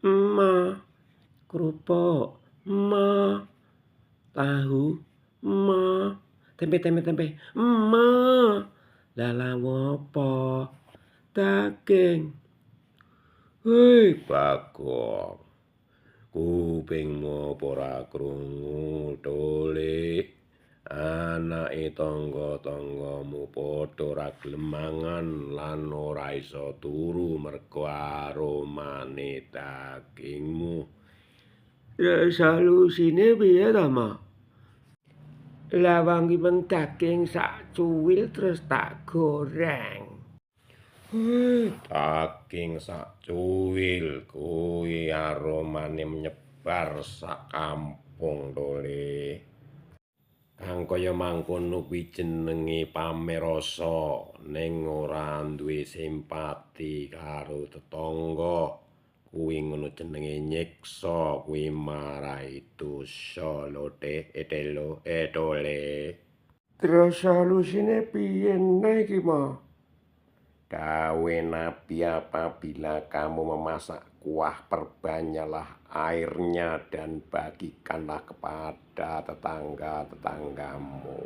Emoh. Kerupuk, emoh. Tahu, emoh. Tempe tempe tempe, emoh. Lah lawuh apa? Daging. Hei, Bagong. Kupingmu apa ora krungu, Tole? Anake tangga-tanggamu padha ora gelem mangan lan ora iso turu mergo aromane dagingmu. Ya solusine piye to, Ma? Lah wong ki mung daging sak cuwil terus tak goreng. Daging sak cuwil kuwi aromane nyebar sak kampung, Tole. Kang kaya mangkono kuwi jenenge pamer rasa ning ora duwe simpati karo tetangga. Kuwi ngono jenenge nyiksa, kuwi marai dosa lho, Teh, etelo, etole. Terus solusine piye neh iki, Ma? Dawuhe Nabi, apabila kamu memasak kuah, perbanyaklah airnya dan bagikanlah kepada tetangga-tetanggamu.